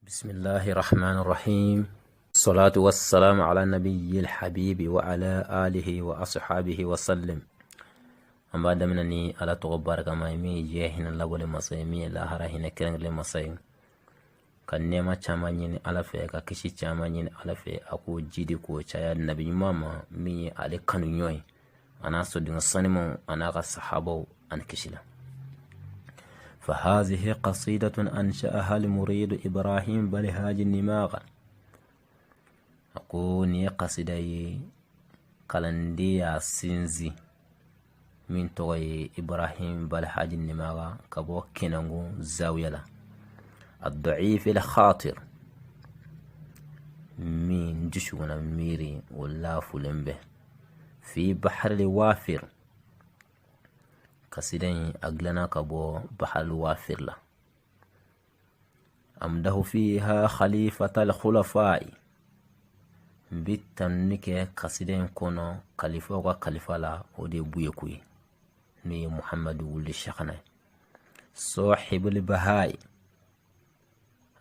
بسم الله الرحمن الرحيم، الصلاة والسلام على نبي الحبيب وعلى آله وأصحابه وسلم. An b'a daminɛ ni Ala tɔgɔ barikama ye, min ye diɲɛ hinɛ labɔli masa ye, min ye lahara hinɛ kɛrɛnkɛrɛn masa ye, ka nɛɛma caman ɲini Ala fɛ, ka kisi caman ɲini Ala fɛ, a k'o jidi k'o caya nabi ɲuman ma, min ye ale kanu ɲɔgɔn ye, a n'a soden sanimanw, a n'a ka sahabaw ani kisi la. فهذه قصيدة أنشأها المريد إبراهيم بلهاج النماغة. A ko nin ye kasida ye, kalanden y'a sinsin min tɔgɔ ye Ibrahim Balhaji Nimaga, ka bɔ Kɛnɛngo zawiya la, الضعيف الخاطر, min dusukuna miiri o lafulen bɛ, في بحر الوافر. Kasida in a dilanna ka bɔ Bahar Wafir la. أمدح فيها خليفة الخلفاء, n bɛ tanuni kɛ kasida in kɔnɔ kalifaw ka kalifa la, o de ye Buyeku ye, n'o ye Muhamadu wuli Shakana ye, صاحب البهاء,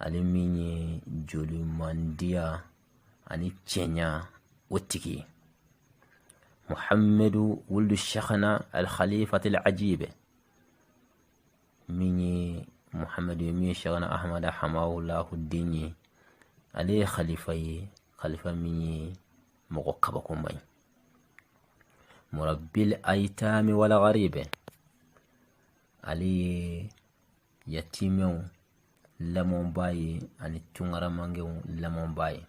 ale min ye jolimandiya ani cɛɲa o tigi ye, Muhamadu wulu Shakana الخليفة العجيب, min ye Muhamadu ye, min ye Shakana Ahmada Hamawulahu den ye. Ale ye khalifa ye, khalifa min ye mɔgɔ kabakoma ye, مربي الأيتام والغريب, ale ye yatimɛw lamɔba ye ani tunkaramangew lamɔba ye.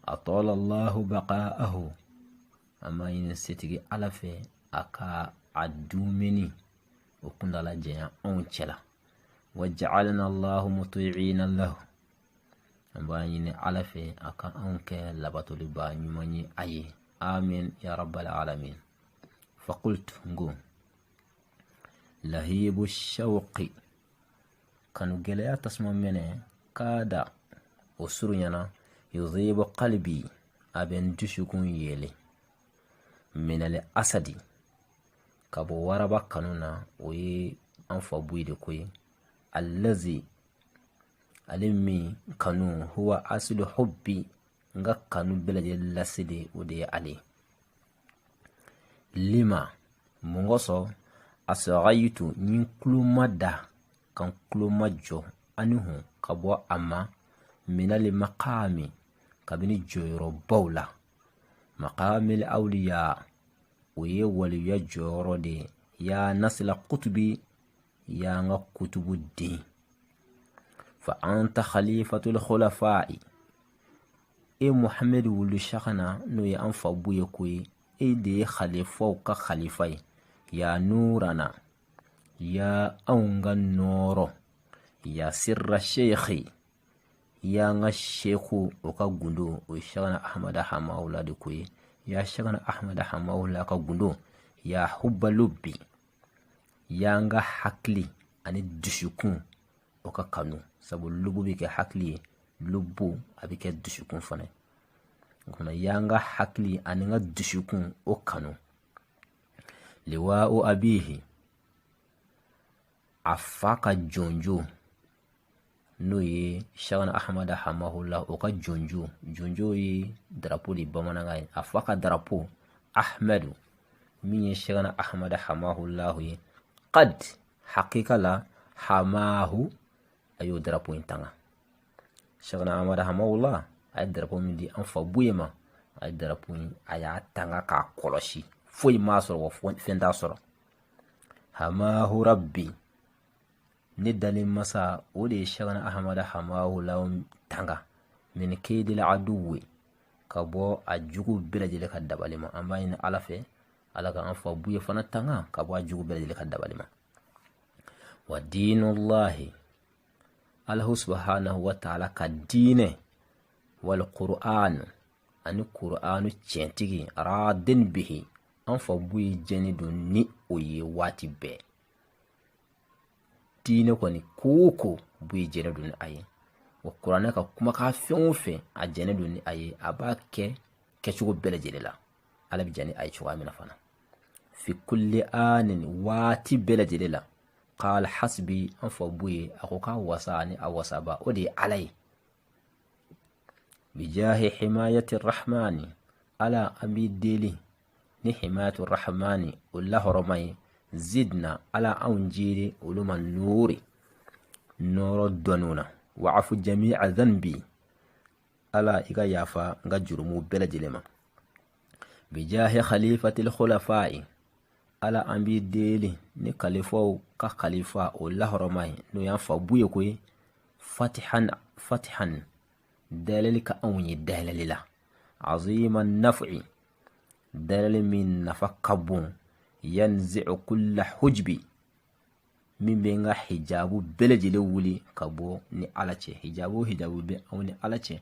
أطال الله بقاءه, an b'a ɲini setigi Ala fɛ a ka a dumuni o kundala janya anw cɛla. وجعلنا الله مطيعين له, an b'a ɲini Ala fɛ a ka anw kɛ labatoliba ɲuman ye a ye. آمين يا رب العالمين. فقلت, n ko, لهيب الشوق, kanu gɛlɛya tasuma mɛnɛ, كاد, o surunyana, يذيب قلبي, a bɛ n dusukun yɛlɛ, من الأسد, ka bɔ waraba kanu na, o ye an fa Buye de ko ye, الذي, ale min kanu, هو أصل حبي, n ka kanu bɛɛ lajɛlen laseli o de ye ale. لما, mun kosɔn, أصغيت, n tulo da, ka n tulo ma jɔ, عنه, ka bɔ a ma, من المقام, kabini jɔyɔrɔbaw la, مقام الأولياء, o ye waliya jɔyɔrɔ de ye, يا نسل قطب, ya n ka kutubu den. فأنت خليفة الخلفاء, e Muhamadu wulu Shakana, n'o ye an fa Buye ko ye, e de ye khalifaw ka khalifa ye, يا نورنا, ya anw ka nɔɔrɔ, يا سر الشيخ, ya n ka seku o ka gundo, o ye Shakana Ahmada Hamawula de ko ye, ya Shakana Ahmada Hamawula ka gundo, يا حب لبي, ya n ka hakili ani dusukun o ka kanu, sabu lubu bɛ kɛ hakili ye, lubu a bɛ kɛ dusukun fana ye. O kumana, ya n ka hakili ani n ka dusukun o kanu. لواء أبيه, a fa ka jɔnjo, n'o ye Shakana Ahmada Hamahula o ka jɔnjo. Jɔnjo ye darapo de bamanankan ye. A fa ka darapo, Ahmadu, min ye Shakana Ahmada Hamahulahu ye, قد, hakika la, حماه, a y'o darapo in tanga. Shakana Ahmada Hamahula a ye darapo min di an fa Buye ma, a ye darapo in a y'a tanga k'a kɔlɔsi, foyi m'a sɔrɔ wa fɛn t'a sɔrɔ. حماه ربي, ne dalen masa o de ye Shakana Ahmada Hamahula tanga, من كيد العدو, ka bɔ a jugu bɛɛ lajɛlen ka dabali ma. An b'a ɲini Ala fɛ, Ala ka an fa Buye fana tanga ka bɔ a jugu bɛɛ lajɛlen ka dabali ma. ودين الله, Alahu سبحانه وتعالى ka diinɛ, والقرآن, ani Kur'anu tiɲɛtigi, راض به, an fa Buye jɛni don ni o ye waati bɛɛ. Diinɛ kɔni, ko o ko, Buye jɛni don ni a ye wa. Kuranɛ ka kumakan fɛn o fɛn, a jɛni don ni a ye, a b'a kɛ kɛcogo bɛɛ lajɛlen la, Ala bɛ jɛn ni a ye cogoya min na fana. في كل آن, waati bɛɛ lajɛlen la. قال حسبي, an fa Buye a ko k'a wasa ani a wasaba o de ye Ala ye. Bijahi himayati rahmani, Ala an b'i deli ni himayatu rahmani o lahɔrɔma ye, zidna, Ala anw jiidi olu ma nuuri nɔɔrɔ dɔnniw na. Wa'afu jami'a dhanbi, Ala i ka yafa n ka jurumu bɛɛ lajɛlen ma. Bijahi khalifatil khulafai, Ala an b'i deli ni kalifaw ka kalifa o lahɔrɔma ye, n'o y'an fa Buye ko ye, fatihan fatihan, dayɛlɛli ka anw ye dayɛlɛli la, azima nafi, dayɛlɛli min nafa ka bon, yanzi'u kulla hujbi, min bɛ n ka hijabu bɛɛ lajɛlen wuli ka bɔ ni Ala cɛ. Hijabu o hijabu bɛ anw ni Ala cɛ,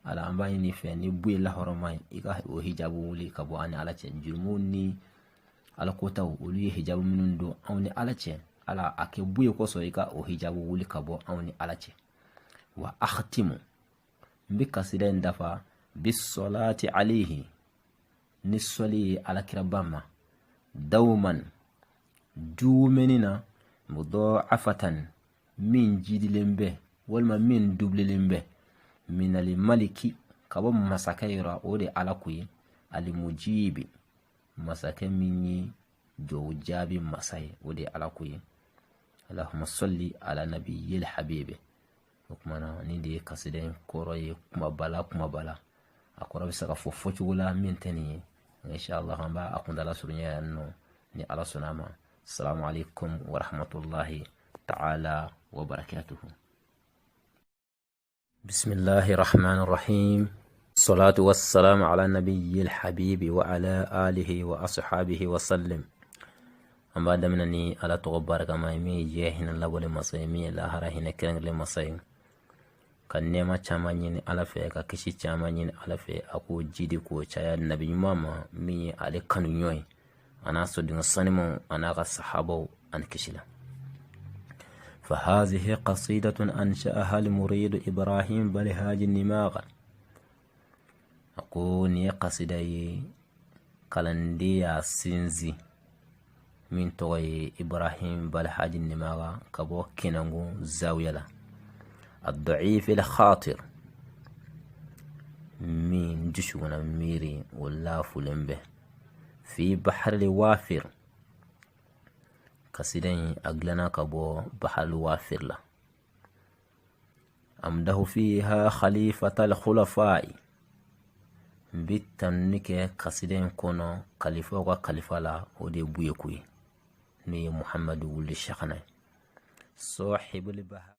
Ala an b'a ɲini fɛ ni Buye lahɔrɔma ye, i ka o hijabu wuli ka bɔ an ni Ala cɛ. Jurumuw ni alakotaw, olu ye hijabu minnu don anw ni Ala cɛ, Ala a kɛ Buye kosɔn i ka o hijabu wuli ka bɔ anw ni Ala cɛ. Wa akhtimu, n bɛ kasida in dafa, bisolati alayhi, ni sɔli ye alakiraba ma, dawman, duumɛni na, mudɔafatan, min jidilen bɛ walima min dubilelen bɛ, minali maliki, ka bɔ masakɛ yɔrɔ, o de Ala ko ye, alimujibi, masakɛ min ye jɔw jaabi masa ye, o de Ala ko ye. Allahumma salli ala nabiyil habibi. O kuma na, nin de ye kasida in kɔrɔ ye kumaba la, kumaba la. A kɔrɔ bɛ se ka fɔ fɔcogo la min tɛ nin ye. Inshallah an b'a a kuntala surunya yan nɔ ni Ala sɔnna a ma. Assalamu alaikum wa rahmatullahi ta'ala wa barakatuhu. Bismillahi rahmani rahim. Salatu wassalamu ala nabiyyil habibi wa ala alihi wa ashabihi wa sallim. An b'a daminɛ ni Ala tɔgɔ barikama ye, min ye diɲɛ hinɛ labɔli masa ye, min ye lahara hinɛ kɛrɛnkɛrɛn masa ye, ka nɛɛma caman ɲini Ala fɛ, ka kisi caman ɲini Ala fɛ, a k'o jidi k'o caya nabi ɲuman ma, min ye ale kanu ɲɔgɔn ye, a n'a soden sanimanw, a n'a ka sahabaw ani kisi la. فهذه قصيدة أنشأها المريد إبراهيم بلهاج النماغ. أقول ني قصيدة kalanden y'a sinsin min tɔgɔ ye Ibrahim Balhaji Nimaga ka bɔ Kenangun zawiya la, ad-da'if al-khatir, min dusukuna miiri o lafulen bɛ, fi bahril wafir. Kasida in a dilanna ka bɔ bahril wafir la. Amdahu fiha khalifatal khulafai, n bɛ tanuni kɛ kasida in kɔnɔ kalifaw ka kalifa la, o de ye Buye ko ye, n'o ye Muhamadu wuli Shakana ye, sahibul baha.